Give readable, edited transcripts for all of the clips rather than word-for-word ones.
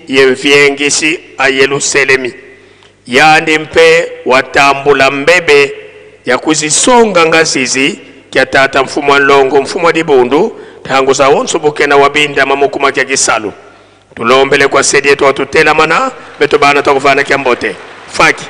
Ye mviengisi a Yeluselemi, yandi mpe watambula mbebe ya kuzisonga ngazizi kya tata mfumu wa nlongo mfumu wa dibundu tangu za onso bukena wa bindama mukuma kya kisalu. Tulombele kwa sedi yetu watutelamana beto bana twakuvana kya mbote faki.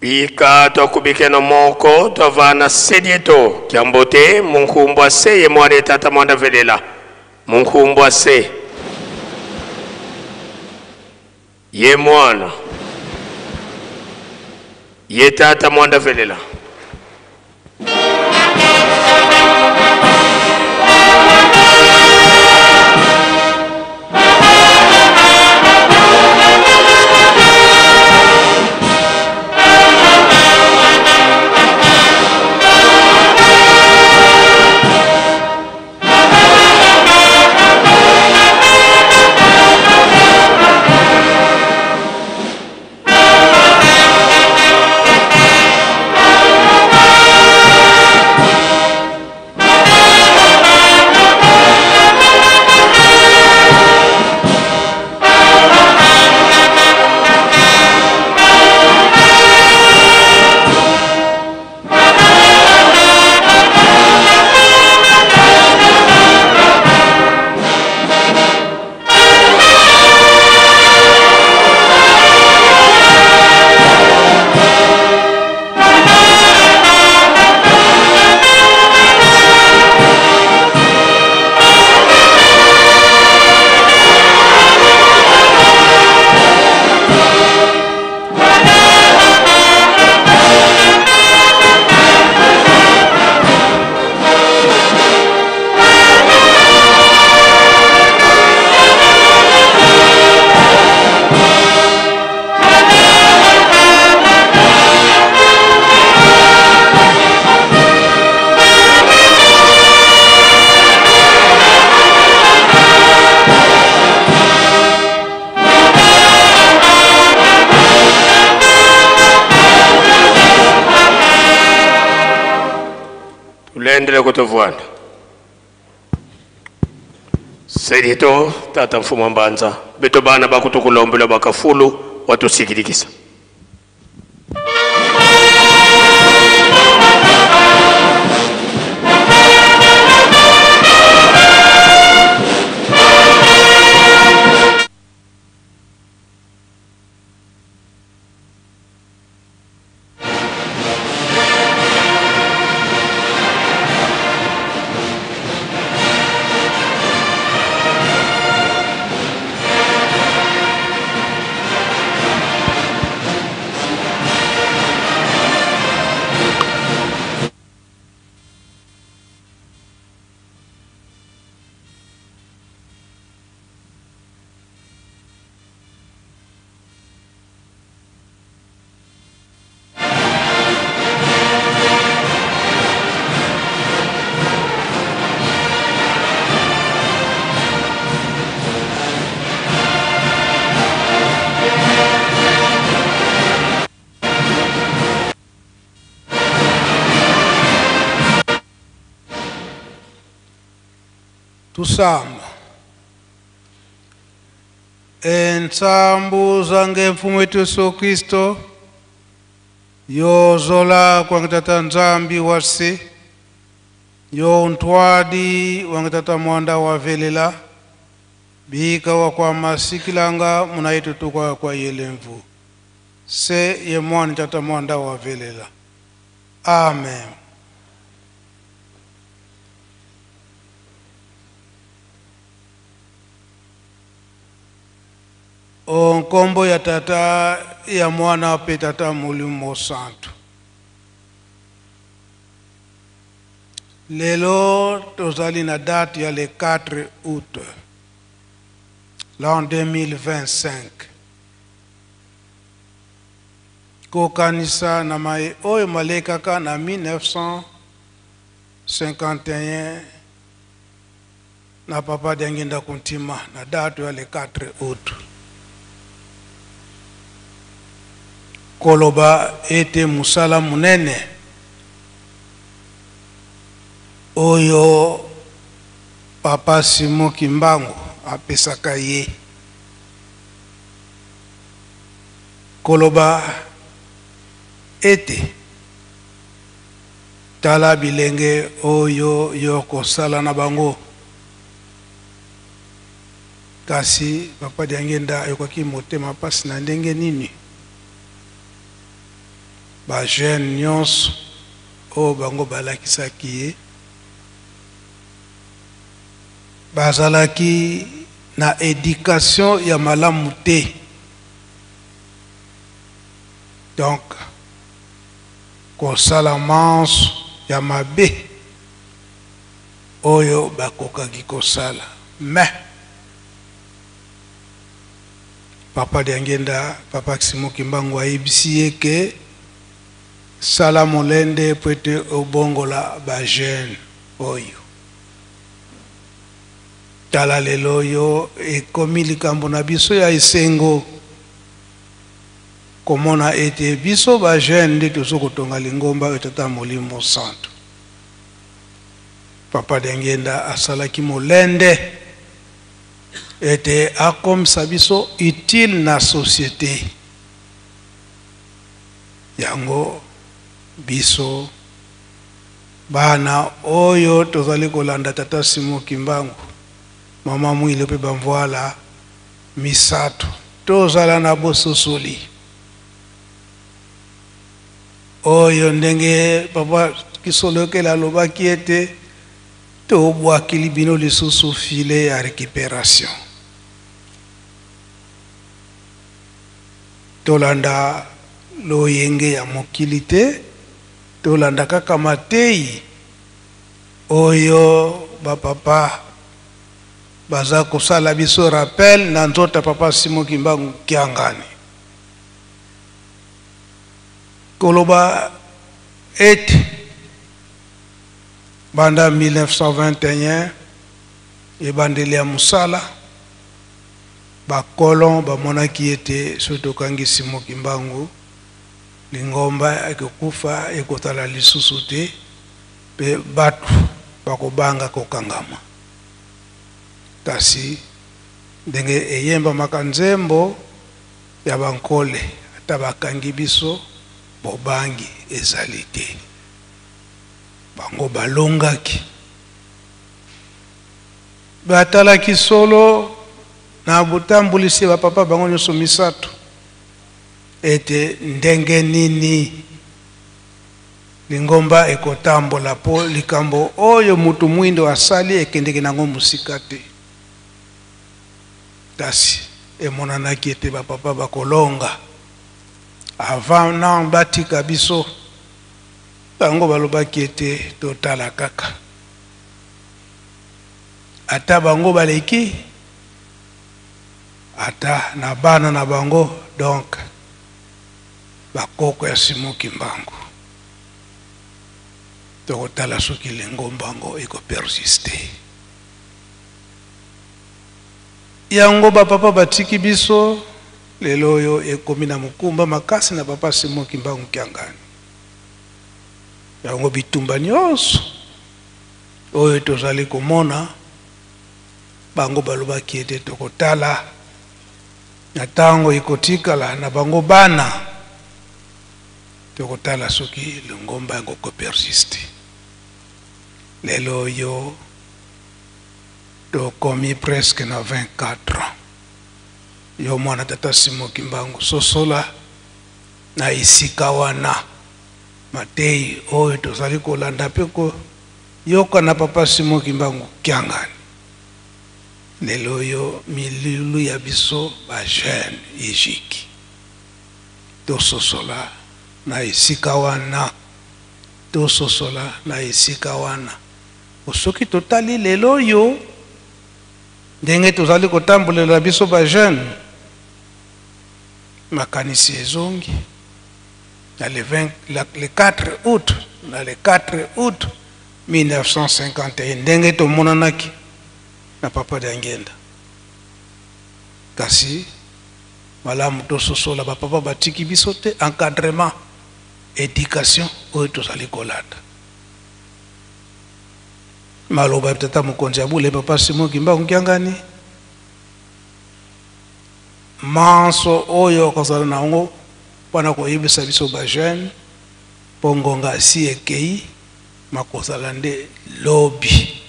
Bika twakubikeno moko twavana sedieto kyambote munkumbwa se ye mwana tata mwanda velela munkumbwa se ye mwana ye tata mwanda velela. Endele kutovwanda. Selito tata mfumu mbanza beto bana bakutukulombela bakafulu watusikilikisa. Tusamba entsambu zange mfumu wetu Yesu Kristo yozola kwange tata Nzambi wase yo ntwadi wange tata mwanda wavelela bika wa kwa masikilanga munaitutuka kwa yelemvu se ye mwana tata mwanda wavelela. Amen. Onkombo ya tata ya mwana pe tata Molimo Santu. Lelo tozali na date ya le 4 août l'an 2025. Kokanisa na mai oyo malekaka na 1951 na papa Diangienda Kuntima na date ya le 4 août. Koloba ete musala munene oyo papa Simon Kimbangu apesaka ye. Koloba ete tala bilenge oyo yo kosala na bango. Kasi papa Diangienda ayokaki motema pasi na ndenge nini? Ba jeune nyonso oyo bango balakisaki ye bazalaki na éducation ya malamu te. Donc kosala manso ya mabe oyo bakokaki kosala. Mais papa Diangienda, papa Simon Kimbangu ayebisi ye ke sala molende po ete obongola ba jeune oyo. Tala lelo oyo ekomi likambo na biso ya esengo komona ete biso ba jeune nde tozo kotonga lingomba oyo tata Molimo Santu. Papa Diangienda asalaki molende ete akomisa biso utile na société. Yango biso bana oyo tozali kolanda tata Simon Kimbangu, mama Mwilo pe bamvwala misato, tozala na bososoli oyo ndenge papa Kisolokele alobaki ete tobwakili bino lisusu filet ya récupération. Tolanda loyenge ya mokili te, tolanda kaka matei oyo ba papa baza kosala biso rappel na nzota papa Simon Kimbangu Kiangani. Koloba ete banda 1921 ebandeli ya mosala bakolon bamonaki ete soki tokangi Simon Kimbangu lingomba ekokufa ekotala lisusu te. Mpe bato bakobanga kokangama. Kasi ndenge eyembamaka nzembo ya bankole, ata bakangi biso, bobangi ezali te. Bango balongaki. Batalaki solo na botambulisi ya bapapa bango nyonso misato ete ndenge nini Lingomba ekotambola po likambo oyo mutu mwindo asali ekendeke nango mosika te. Kasi emonanaki ete ba papa bakolonga avant nan batika biso. Bango balobaki ete totala kaka. Ata bango baleki ata na bana na bango donc Ba koko ya Simon Kimbangu. Tokotala soki lingomba yango eko persister. Yango ba papa batiki biso lelo oyo ekomi na mokumba makasi na papa Simon Kimbangu Kiangani. Yango bitumba nyonso oyo tozali komona bango balobaki ete tokotala Na tango ekotikala na bango bana, tokotala soki lingomba yango ko persiste. Lelo oyo tokomi presque na 24 ans. Yo mwana tata Simon Kimbangu, sosola na esika wana mateyi oyo tozali kolanda mpe koyoka na papa Simon Kimbangu Kiangani. Lelo oyo milulu ya biso ba jeune ejiki. Tososola na esika wana. Tososola na esika wana. Po soki totali lelo oyo ndenge tozali kotambolela biso ba jeune, makanisi ezongi na le 20, la, le 4 août, na le 4 août 1951 ndenge tomonanaki na papa Diangienda. Kasi malamu tososola ba papa batiki biso te encadrement education oyo tozali kolanda. Maloba ya tata mokonzi ya bule papa Simon Kimbangu Kiangani manso oyo akozala na yango mpo na koyebisa biso ba jeune mpo ngonga asi ekei makozala nde lobi.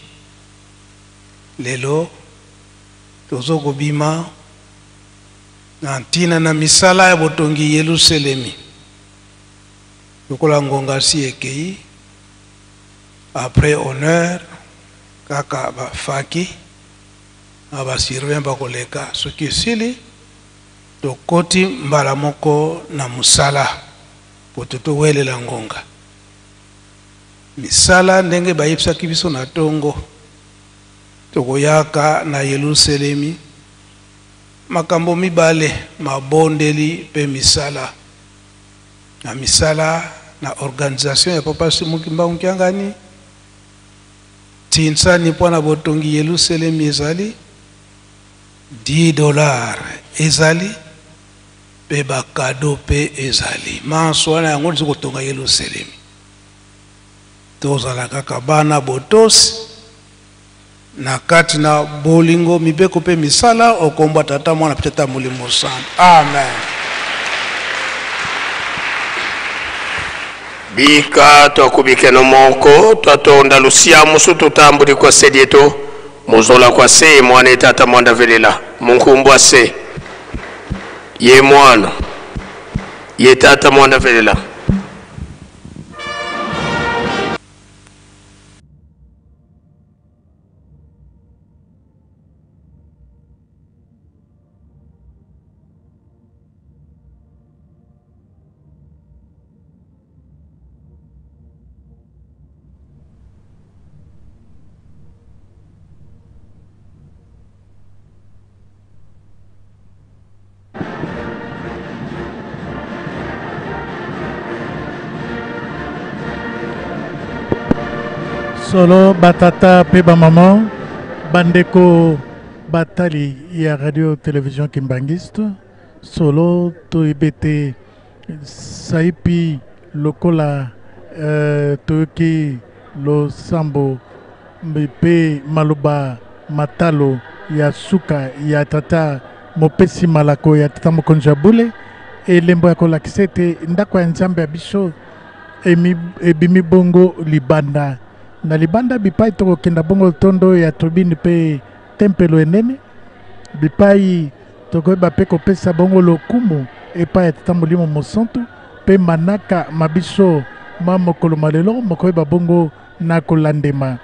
Lelo tozo kobima na ntina na misala ya botongi Yeluselemi. Lokola ngonga si ekei, après honneur kaka ba faki na ba surveillant bakoleka, soki esili tokoti mbala moko na mosala po towelela ngonga. Misala ndenge bayebisaki biso na tongo, tokoyaka na Yeluselemi, makambo mibale, mabondeli mpe misala. Na misala na organisation ya Papa Simon Kimbangu Kiangani, tinsani mpo na botongi Yeluselemi ezali 10 dollars ezali mpe ba cadeau mpe ezali manso wana yango nzi kotonga Yeluselemi. Tozala kaka bana botosi na kati na bolingo, mibeko mpe misala okombwa Tata, Mwana mpe Tata Molimo Santu. Amen. Bika twakubikeno moko twatonda lusia musu tutambuli kwa sedieto muzola kwa se mwana etata mwanda velela munkumbwa se ye mwana ye tata mwanda velela. Solo batata pe ba maman, bandeko batali ya radio television Kimbanguiste, solo toyebi ete saipi lokola toyoki Losambo mpe maloba matalo ya suka ya tata mopesi malako ya tata mokonzi ya bule, elembo ya kolakisa ete ndako ya Nzambe ya biso ebimi bongo libanda. Na libanda bipai tokokenda bongo tondo ya tribune mpe tempelo enene, bipai tokoyeba mpe kopesa bongo lokumu epai ya tata Molimo Mosantu mpe manaka ma biso ma mokolo ma lelo mokoyeba bongo na kolandema.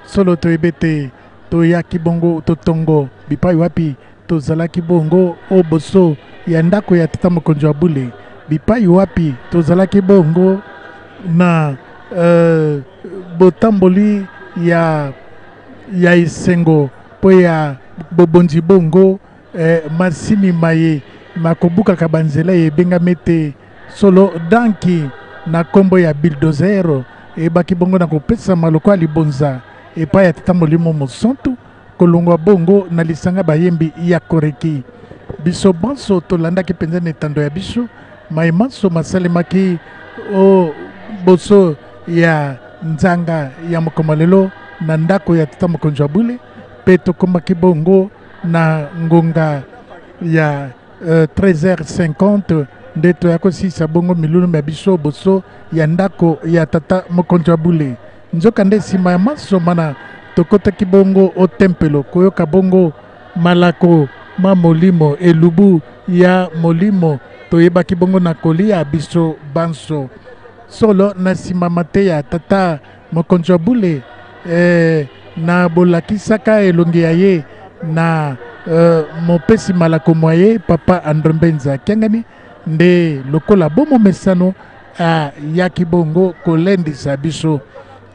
Solo toyebi ete toyaki bongo totongo bipai wapi tozalaki bongo o boso ya ndako ya tata mokonzi wa bule, bipai wapi tozalaki bongo na botamboli ya esengo mpo ya bobonzi bongo masini maye makobukaka banzela ebengami ete solo danki na nkombo ya bulldozer eyebaki bongo na kopesama lokola libonza epai ya tata Molimo Mosantu kolongwa bongo na lisanga bayembi ya Koreki. Biso banso tolandaki mpenza na etando ya biso maye manso masalemaki o boso ya nzanga ya mokolo lelo na ndako ya tata mokonzi wa bule, mpe tokomaki bongo na ngonga ya 13h50 nde toya kosisa bongo milulu ya biso boso ya ndako ya tata mokonzi wa bule. Nzoka nde nsima ya manso mana tokotaki bongo o tempelo koyoka bongo malako ma molimo elubu ya molimo toyebaki bongo na kolia biso banso. Solo na nsima mateya tata mokonzi wa bule na bolakisaka elongi ya ye na mopesi malako mwa ye papa Andre Mbenza Kiangani nde lokola bomomesano ayaki bongo kolendisa biso.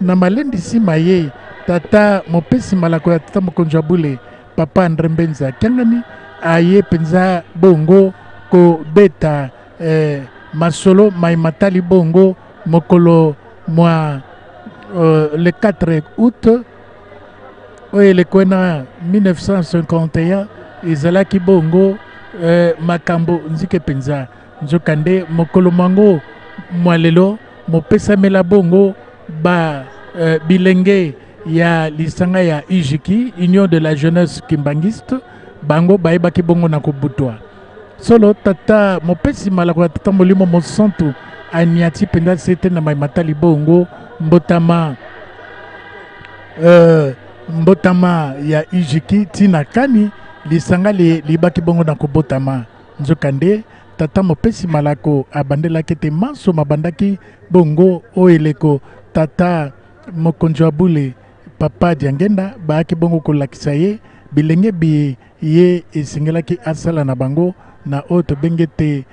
Na malendisi maye tata mopesi malako ya tata mokonzi wa bule papa Andre Mbenza Kiangani aye mpenza bongo kobeta masolo mai matali bongo mokolo mwa le 4 août oyo elekwe na 1951 ezalaki bongo makambo nzike mpenza. Nzokande mokolo mwango mwa lelo mopesamela bongo ba bilenge ya lisanga ya UJKI, Union de la Jeunesse Kimbanguiste, bango bayebaki bongo na kobutwa. Solo tata mopesi malako ya tata Molimo Mosantu aniati mpenza sete na mai matali bongo mbotama ya UJKI tina kani lisanga libaki bongo na kobotama. Nzokande tata mopesi malako abandelaki ete manso mabandaki bongo o eleko tata mokonzi wa bule papa Diangenda bayaki bongo kolakisa ye bilenge bi ye esengelaki asala na bango na oyo tobenge te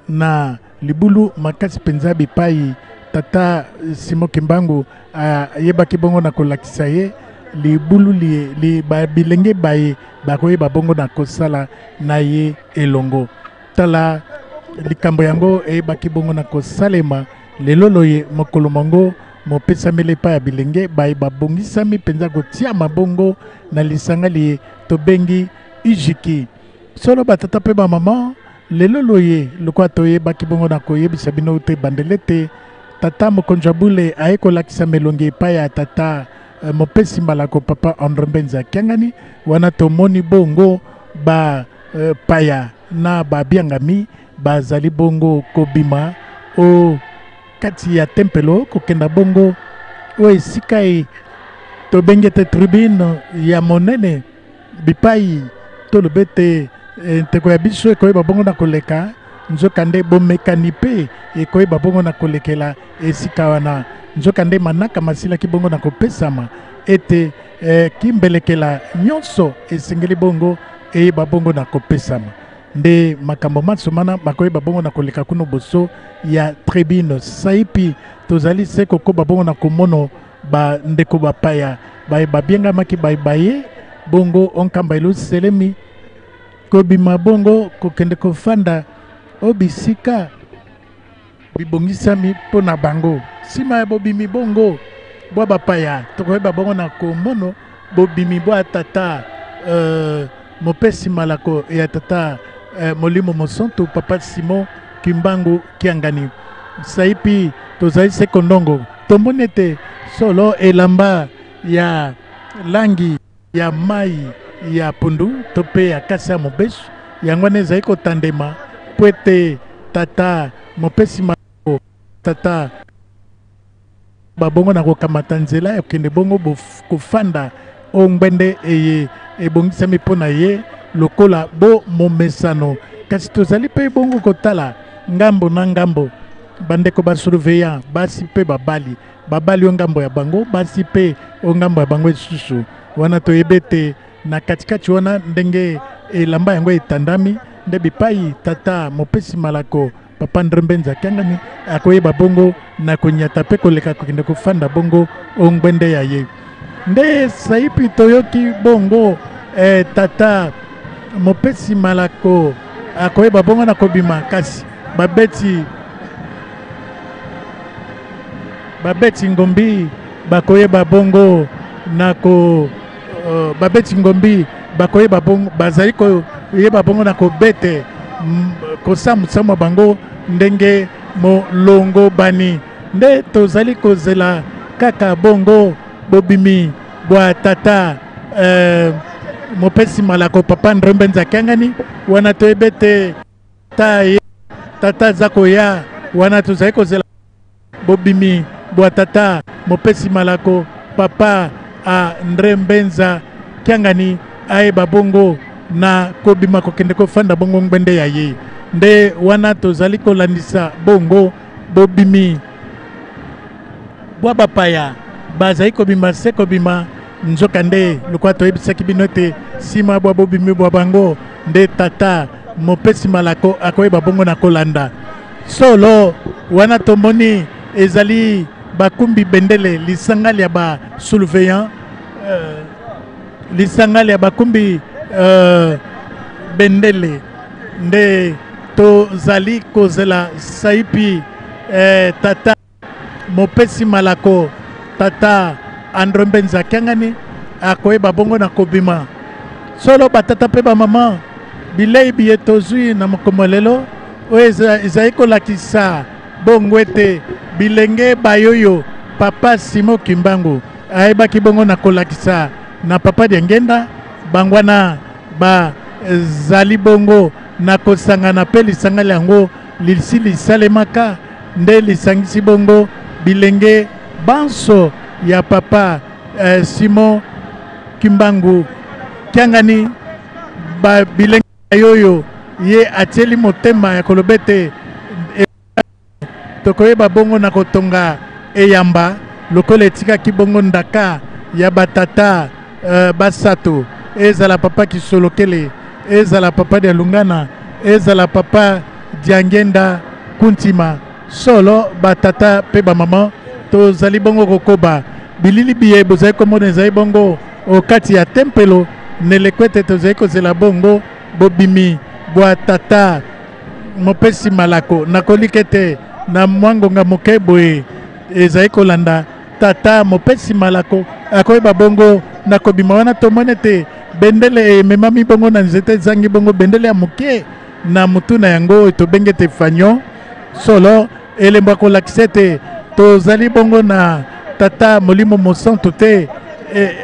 na libulu makasi mpenza bipai tata Simon Kimbangu ayebaki bongo na kolakisa ye libulu li bilenge baye bakoyeba bongo na kosala na ye elongo. Tala likambo yango eyebaki bongo na kosalema lelo loye mokolo mwango mopesameli epai ya bilenge baye babongisami mpenza kotia mabongo na lisanga liye tobengi UJKI. Solo batata mpe bamama lelo loye lokola toyebaki bongo na koyebisa bino te bandele te tata mokonzi wa bule aye kolakisa melongi epai ya tata mopesi malako papa Andre Mbenza Kiangani. Wana tomoni bongo ba paya na babiangami bazali bongo kobima o kati ya tempelo kokenda bongo o esika e tobengi ete tribune ya monene bipai toloba ete nteko ya biso ekoyeba bongo na koleka. Nzokande bomekani mpe ekoyeba bongo na kolekela esika wana. Nzokande manaka masilaki bongo na kopesama ete kimbelekela nyonso esengeli bongo eyeba bongo na kopesama. Nde makambo manso mana bakoyeba bongo na koleka kuno boso ya tribune. Saipi tozali se kokoba bongo na komono ba ndeko bapaya baye babiengamaki baye baye bongo onkamba eluselemi kobima bongo kokende kofanda o bisika bibongisami mpo na bango. Nsima ya bobimi bongo bwa bapaya tokoyeba bongo na komono bobimi bwa tata mopesi malako ya tata Molimo Mosantu papa Simon Kimbangu Kiangani. Saipi tozali se kondongo Tomoni ete solo elamba ya langi ya mai ya pundu to mpe ya kasi ya mobesu yango wana ezali kotandema mpo ete tata mopesi malako tata babongo na kokamata nzela ya kokende bongo kofanda o ngbende eye ebongisami mpo na ye lokola bo momesano. Kasi tozali mpe bongo kotala ngambo na ngambo bandeko ba surveillant basi mpe babali, babali o ngambo ya bango, basi mpe o ngambo ya bango lisusu. Wana toyebi ete na katikati wana ndenge elamba yango etandami nde bipai tata mopesi malako Papa Andre Mbenza Kiangani akoyeba bongo na konyata mpe koleka kokende kofanda bongo o ngbende ya ye. Nde saipi toyoki bongo eh, tata mopesi malako akoyeba bongo na kobima, kasi babeti babeti ngombi bakoyeba bongo na ko uh, babeti ngombi bakoyeba bongo bazali koyeba bongo na kobete kosambusamwa bango ndenge molongo bani nde tozali kozela kaka bongo bobimi bwa tata eh, mopesi malako papa Andre Mbenza Kiangani wana toyebi ete ta ye tata aza koya wana tozali kozela bobimi bwa tata mopesi malako papa Andre Mbenza Kiangani ayeba bongo na kobima kokende kofanda bongo ngbende ya ye nde wana tozali kolandisa bongo bobimi bwa bapaya bazali kobima se kobima. Nzokande lokola toyebisaki bino ete nsima bwa bobimi bwa bango nde tata mopesi malako akoyeba bongo na kolanda solo wana tomoni ezali bakumbi bendele lisanga lya ba surveillant lisanga lya bakumbi bendele nde tozali kozela saipi tata mopesi malako tata Andre Mbenza Kiangani akoyeba bongo na kobima solo. Batata mpe bamama, bilei biye tozwi na mokomo lelo oyo ezali kolakisa bongo ete bilenge bayoyo papa Simon Kimbangu ayebaki bongo na kolakisa na papa Diangenda bango wana bazali bongo na kosangana mpe lisanga lyango lisi lisalemaka nde lisangisi bongo bilenge banso ya papa Simon Kimbangu Kiangani ba bilenge yoyo ye atieli motema ya koloba ete tokoyeba bongo na kotonga eyamba lokola etikaki bongo ndaka ya batata basato, ezala papa Kisolokele, ezala papa Dialungana, ezala papa Diangenda Kuntima. Solo batata pe bamama tozali bongo kokoba bilili biye bozali komona ezali bongo okati ya tempelo neleko ete tozali kozela bongo bobimi bwa tata mopesi malako. Nakolika ete na mwa ngonga moke boye ezali kolanda tata mopesi malako akoyeba bongo na kobima. Wana tomoni ete bendele ememami bongo na nzete ezangi bongo bendele ya moke na mutu na yango tobenge ete fanyo. Solo elembo ya kolakisa ete tozali bongo na tata molimo mosantu te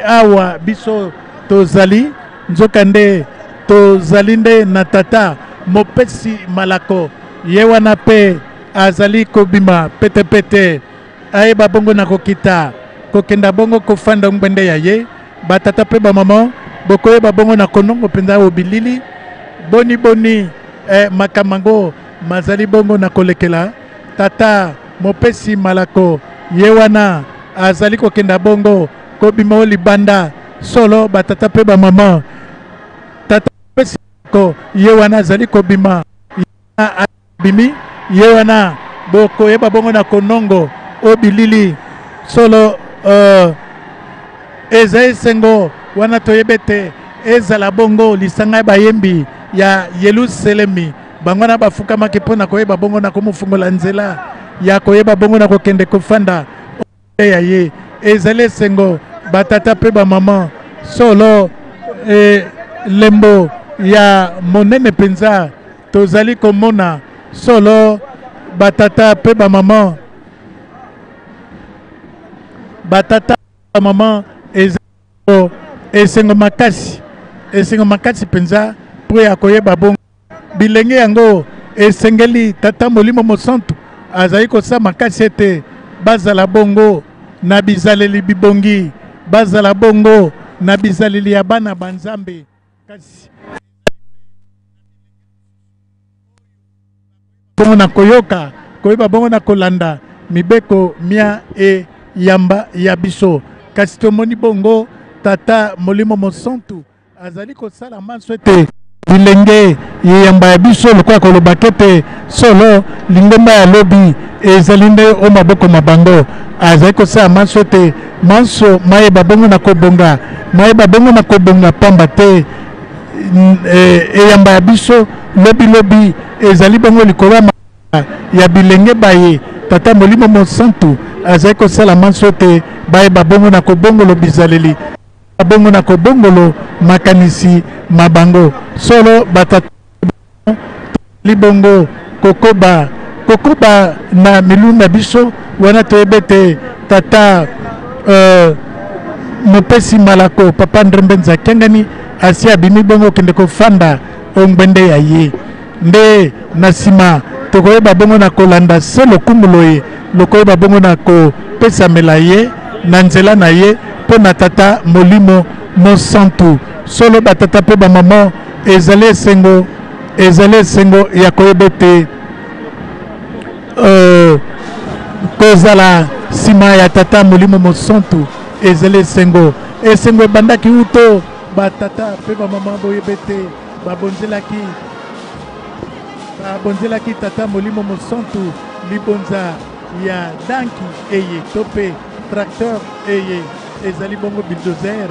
awa biso tozali, nzokande tozali nde na tata mopesi malako ye wana pe azali kobima petepete ayeba bongo na kokita kokenda bongo kofanda ngbende ya ye. Batata pe bamama bokoyeba bongo na konongo mpenza oyo bilili boni boni makambo yango mazali bongo na kolekela tata mopesi malako ye wana azali kokenda bongo kobima o libanda. Solo batata pe bamama, tata mopesi malako ye wana azali kobima, abimi ye wana bokoyeba bongo na konongo o bilili. Solo eza esengo wana toyebi ete ezala bongo lisanga ya bayembi ya Yelusalemi bango wana bafukamaki mpo na koyeba bongo na komofungola nzela ya koyeba bongo na kokende kofanda ya ye. Ezali esengo batata mpe bamama, solo lembo ya monene mpenza tozali komona. Solo batata mpe bamama, Batata, mama, eza esengo makasi, esengo makasi mpenza mpo ya koyeba bongo bilenge yango. Esengeli Tata Molimo Mosantu azali kosala makasi ete bazala bongo na bizaleli bibongi, bazala bongo na bizaleli ya bana ba Nzambe. Kasi bongo na koyoka, koyeba bongo na kolanda mibeko mia eyamba ya biso. Kasi tomoni bongo Tata Molimo Mosantu azali kosala manso ete bilenge yeyamba ya biso, lokola kolobaka ete solo lingomba ya lobi ezali nde o maboko ma bango. Azali kosala manso ete manso mayeba bongo na kobonga, mayeba bongo na kobonga, pamba te eyamba ya biso lobi lobi ezali bongo likolo ya bilenge baye. Tata Molimo Mosantu azali kosala manso ete bayeba bongo na kobongolo bizaleli, bongo na kobongolo makanisi ma bango. Solo batata libongo kokoba kokoba na milulu na biso wana, toyebi ete tata mopesi malako Papa Andre Mbenza Kiangani asi abimi bongo okende kofanda ongbende ya ye. Nde na nsima tokoyeba bongo na kolanda se lokumu loye lokoyeba bongo na kopesamela ye na nzela na ye mpo na Tata Molimo Mosantu. Solo batata mpe bamama, ezali esengo, ezali esengo ya koyeba ete kozala nsima ya Tata Molimo Mosantu ezali esengo. Esengo ebandaki uto batata mpe bamama boyeba ete babonzelaki Tata Molimo Mosantu libonza ya danki eye to mpe tracteur eye ezali bongo bulldozer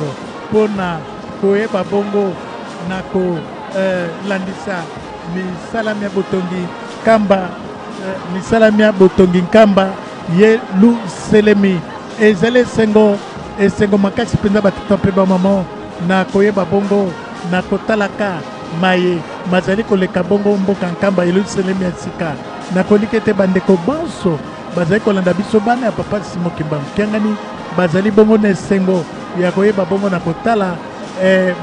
mpona koyeba bongo na kolandisa misala mya botongi Nkamba, misala mya botongi Nkamba Yelusalemi. Ezali esengo, esengo makasi mpenza, batata mpe bamama, na koyeba bongo na kotalaka maye mazali koleka bongo mboka Nkamba Yelusalemi ya sika. Nakoliki ete bandeko banso bazali kolanda biso, bana ya Papa Simon Kimbangu Kiangani, bazali bongo na esengo ya koyeba bongo na kotala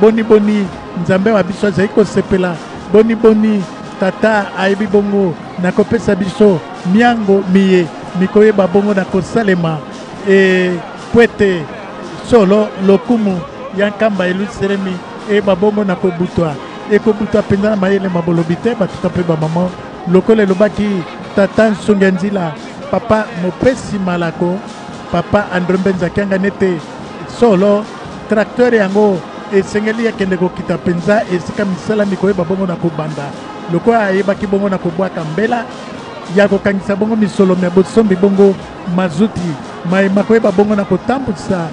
boni boni Nzambe wa biso azali kosepela, boni boni Tata ayebi bongo na kopesa biso miango miye mikoyeba bongo na kosalema po ete solo lokumu ya Nkamba Yelusalemi eyeba bongo na kobutwa, ekobutwa mpenza na mayele ma bolobi te. Batata mpe bamama, lokola elobaki tata Nsongi ya Nzila, Papa mopesi malako Papa Andre Mbenza Kiangani, ete solo tracteur yango esengeli akende kokita mpenza esika misala mikoyeba bongo na kobanda, lokola ayebaki bongo na kobwaka mbela ya kokangisa bongo misolo mya bosombi bongo mazuti maye makoyeba bongo na kotambwisa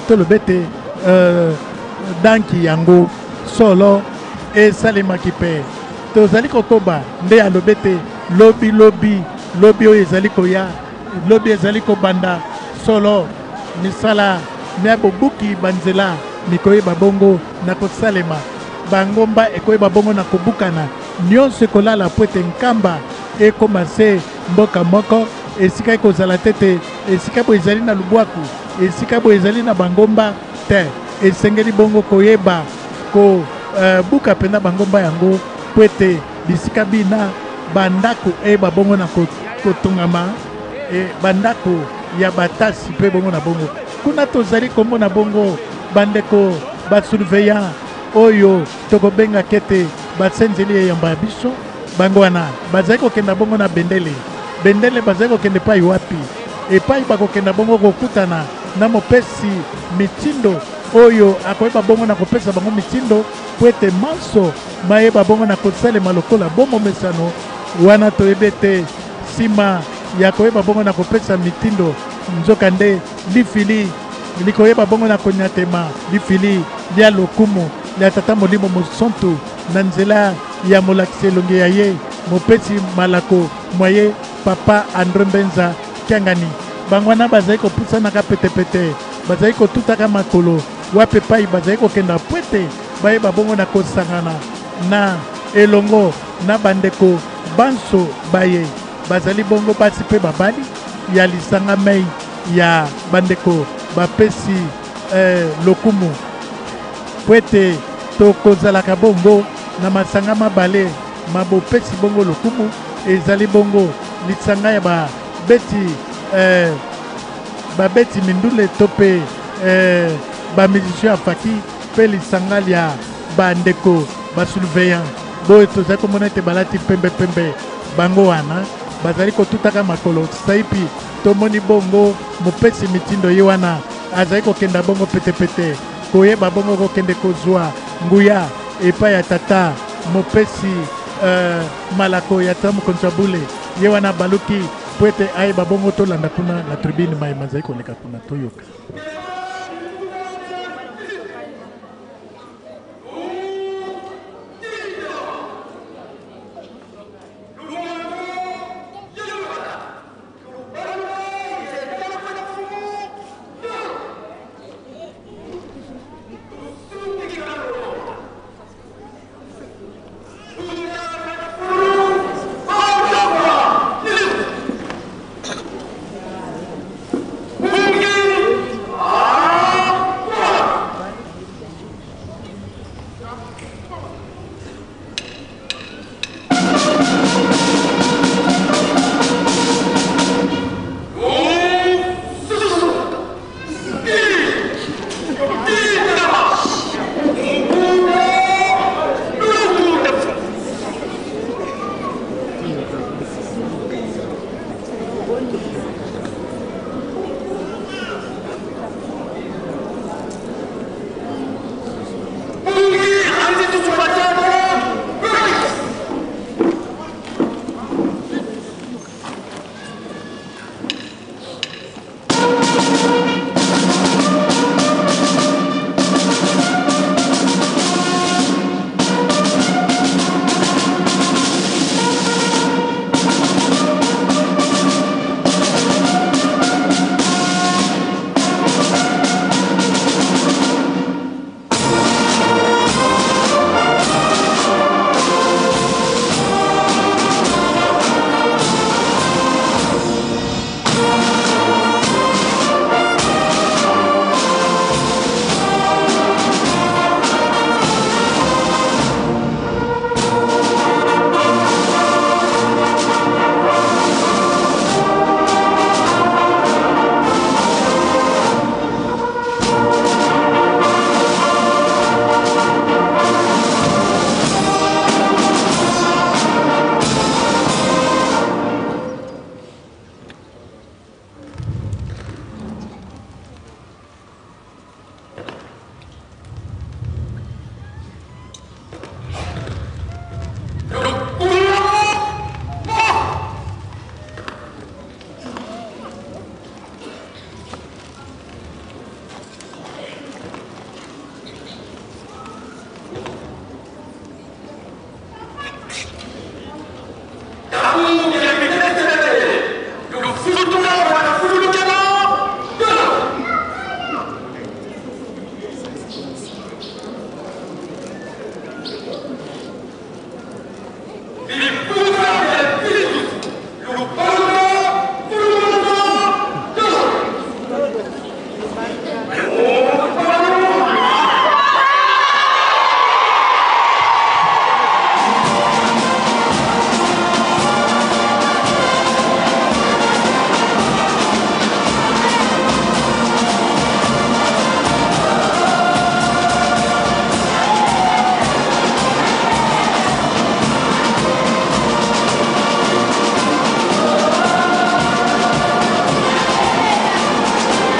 toloba ete danki yango. Solo esalemaki mpe tozali kokoba nde alobi ete lobi lobi lobi oyo ezali koya, lobi ezali kobanda, solo misala mya bobuki banzela mikoyeba bongo na kosalema, bangomba ekoyeba bongo na kobukana, nyonso ekolala po ete Nkamba ekóma se mboka moko, esika ekozala te te esika boye ezali na lubwaku, esika boye ezali na bangomba te. Esengeli bongo koyeba kobuka mpenza bangomba yango po ete bisika bina bandako eyeba bongo na kotongama, bandako ya batasi mpe bongo na bongo. Kuna tozali komona bongo bandeko basurveillant oyo tokobengaka ete basenzeli eyamba ya biso. Bango wana bazali kokenda bongo na bendele. Bendele bazali kokenda epai wapi? Epai bakokenda bongo kokutana na mopesi mitindo oyo akoyeba bongo na kopesa bango mitindo po ete manso mayeba bongo na kosalema lokola bomomesano. Wana toyebi ete nsima ya koyeba bongo na kopesa mitindo, nzokande lifili likoyeba bongo na konyatema, lifili lia lokumu lia Tata Molimo Mosantu na nzela ya molakisi elongi ya ye mopesi malako mwaye Papa Andre Mbenza Kiangani. Bango wana bazali kopusanaka petepete, bazali kotutaka makolo wapi epai bazali kokenda po ete bayeba bongo na kosangana na elongo na bandeko banso baye bazali bongo basi mpe babali ya lisanga mei. ya bandeko bapesi eh, lokumu mpo ete tokozalaka bongo na masanga mabale ma bopesi bongo lokumu ezali bongo lisanga ya babeti eh, babeti mindule to mpe eh, bamusicien ya faki mpe lisanga lya bandeko basurveillant boye tozali komona ete balati pembe pembe bango wana bazali kotutaka makolo saipi tomoni bongo mopesi mitindo ye wana azali kokenda bongo petepete koyeba bongo kokende kozwa nguya epai ya tata mopesi uh, malako ya tata mokonzi ya bule ye wana baluki mpo ete ayeba bongo tolanda kuna na tribune maye mazali koleka kuna toyoka.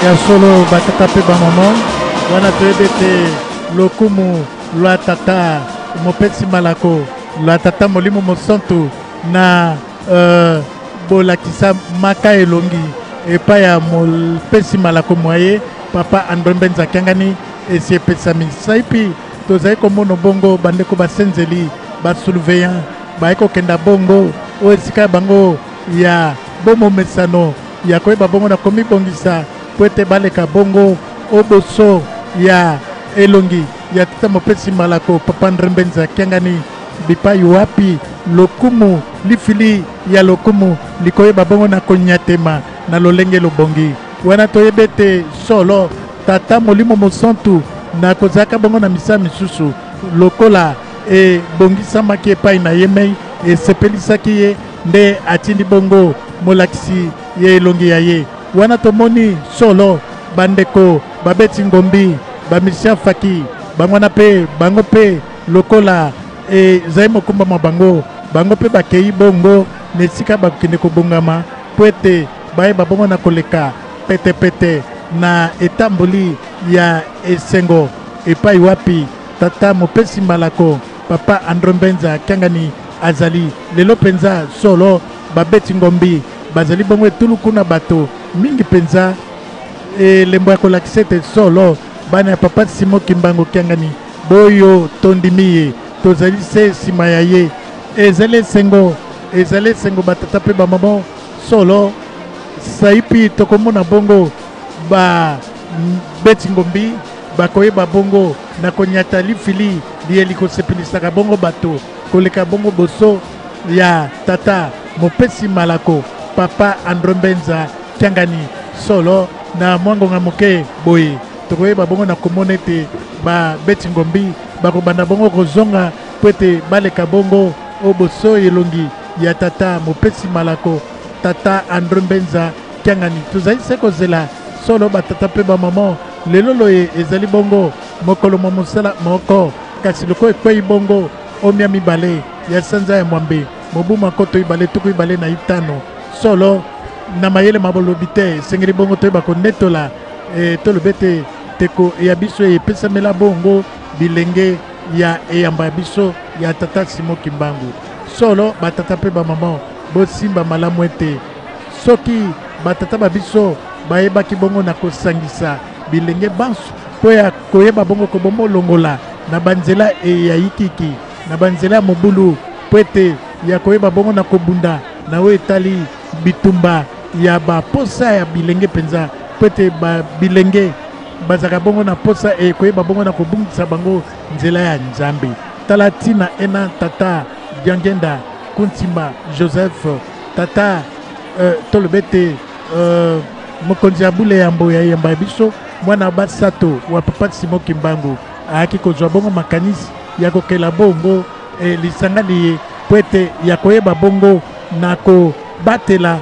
Ya solo batata mpe bamama wana toyebi ete lokumu lwa tata mopesi malako lwa tata molimo mosantu na uh, bolakisa maka elongi epai ya mopesi malako mwa ye papa Andre Mbenza Kiangani esi epesami saipi. Tozali komona bongo bandeko basenzeli basurveillant baye kokenda bongo oyo esika ya bango ya bomomesano ya koyeba bongo na komibongisa po ete baleka bongo oboso ya elongi ya tata mopesi malako papa Andre Mbenza Kiangani bipai wapi lokumu lifili ya lokumu likoyeba bongo na konyatema na lolenge lobongi. Wana toyebi ete solo Tata Molimo Mosantu na kozalaka bongo na misala misusu lokola ebongisamaki epai na ye mei esepelisaki ye nde atindi bongo molakisi ya elongi ya ye. Wana tomoni solo bandeko babeti ngombi bamisien faki bango wana mpe bango mpe lokola ezali mokumba mwa bango, bango mpe bakei bongo na esika bakokende kobongama mpo ete bayeba bongo na koleka petepete na etamboli ya esengo epai wapi tata mopesi malako Papa Andre Mbenza Kiangani azali lelo mpenza. Solo babeti ngombi bazali bongo etuluku na bato mingi mpenza, elembo ya kolakisa ete solo bana ya Papa Simon Kimbangu Kiangani boyo tondimi ye, tozali se nsima ya ye. Ezali esengo, ezali esengo batata mpe bamama. Solo saipi tokomona bongo babeti ngombi bakoyeba bongo na konyata lifili liye likosepelisaka bongo bato koleka bongo boso ya tata mopesi malako Papa Andre Mbenza Kiangani. Solo na mwa ngonga moke boye tokoyeba bongo na komona ete babeti ngombi bakobanda bongo kozonga mpo ete baleka bongo o boso elongi ya tata mopesi malako tata Andre Mbenza Kiangani. Tozali se kozela solo batata mpe bamama. Lelo loye ezali bongo mokolo mwa mosala moko, kasi lokola ekwei bongo omia mibale ya sanza ya mwambe mobu mwa nkoto ibale tuku ibale na itano, solo na mayele ma bolobi te esengeli bongo toyeba konetola tolobi ete teko ya biso epesamela bongo bilenge ya eyamba ya biso ya tata Simon Kimbangu. Solo batata mpe bamama, bosimba malamu ete soki batata ba biso bayebaki bongo na kosangisa bilenge banso mpo ya koyeba bongo kobomolongola na banzela ya yikiki, na banzela ya mobulu, mpo ete ya koyeba bongo na kobunda na oyo etali bitumba ya baposa ya bilenge mpenza, mpo ete bilenge bazalaka bongo na posa ekoyeba bongo na kobungisa bango nzela ya Nzambe. Tala ntina ena tata Diangenda Kuntimba Joseph, tata toloba ete mokonzi ya bule yambo ya yamba ya biso mwana basato wa Papa Simon Kimbangu ayaki kozwa bongo makanisi ya kokela bongo lisanga liye po ete ya koyeba bongo na kobatela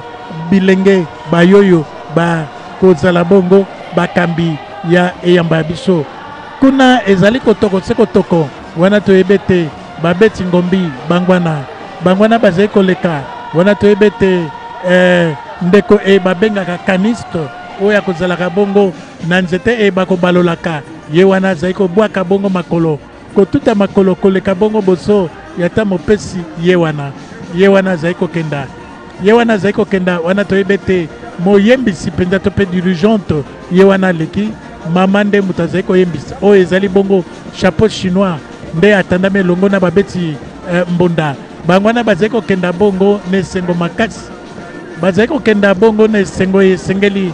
bilenge bayoyo bakozala bongo bakambi ya eyamba ya biso. Kuna ezali kotoko se kotoko, wana toyebi ete babeti ngombi bangwana bangwana bazali koleka, wana toyebi ete ndeko babengaka kaniste oyo akozalaka bongo na nzete bakobalolaka ye, wana azali kobwaka bongo makolo, kotuta makolo koleka bongo boso ya ta mopesi ye wana, ye wana azali kokenda, ye wana azali kokenda, wana toyebi ete moyembisi mpenza to mpe dirigeante ye wana aleki mama nde moto azali koyembisa. Oyo ezali bongo chapeau chinois nde atandami elongo na babeti mbunda bango wana bazali kokenda bongo na esengo makasi, bazali kokenda bongo na esengo esengeli.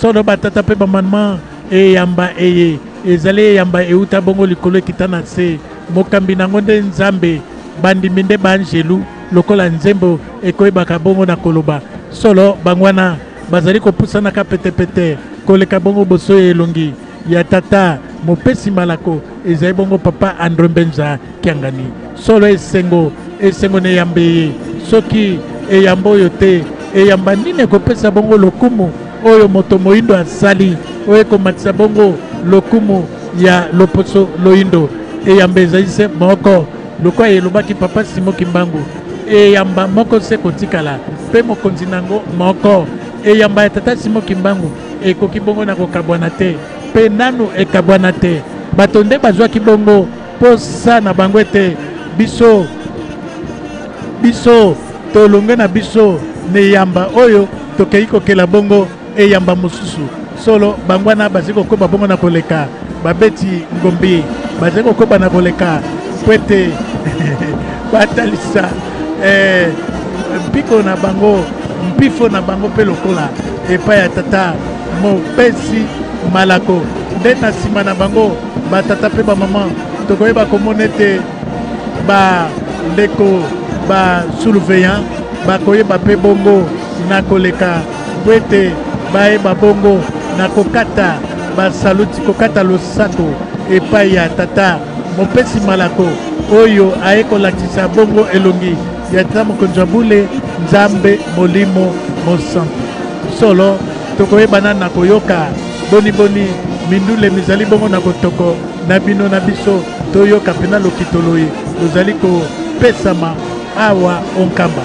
Solo batata mpe bamama, eyamba eye ezali eyamba euta bongo likolo ekita na se, mokambi nango nde Nzambe, bandimi nde baangelu lokola nzembo ekoyebaka bongo na koloba. Solo bango wana bazali kopusanaka petepete koleka bongo boso ya elongi ya tata mopesi malako ezali bongo Papa Andre Mbenza Kiangani. Solo esengo, esengo na eyamba eye, soki eyamba oyo te, eyamba nini ekopesa bongo lokumu oyo moto moyindo asali, oyo ekomatisa bongo lokumu ya loposo loyindo? Eyamba ezali se moko, lokola elobaki Papa Simon Kimbangu, eyamba moko se kotikala mpe mokonzi nango moko. Eyamba ya tata Simon Kimbangu ekoki bongo na kokabwana te, mpe nanu ekabwana te. Bato nde bazwaki bongo posa na bango ete biso biso tolonge na biso na eyamba oyo tokei kokela bongo eyamba mosusu. Solo bango wana bazali kokoba bongo na koleka, babeti ngombi bazali kokoba na koleka po ete batalisa mpiko na bango, mpifo na bango mpe lokola epai ya tata mopesi malako. Nde na nsima na bango batata mpe bamama tokoyeba komona ete bandeko basurveillant bakoyeba mpe bongo na koleka po ete Bayeba bongo na kokata basaluti, kokata losako epai ya tata mopesi malako oyo aye kolakisa bongo elongi ya tata mokonzi wa bule, Nzambe Molimo Mosantu. Solo tokoyebana na koyoka boniboni mindule mizali bongo na kotoko na bino na biso, toyoka mpena lokito loye lozali kopesama awa o Nkamba.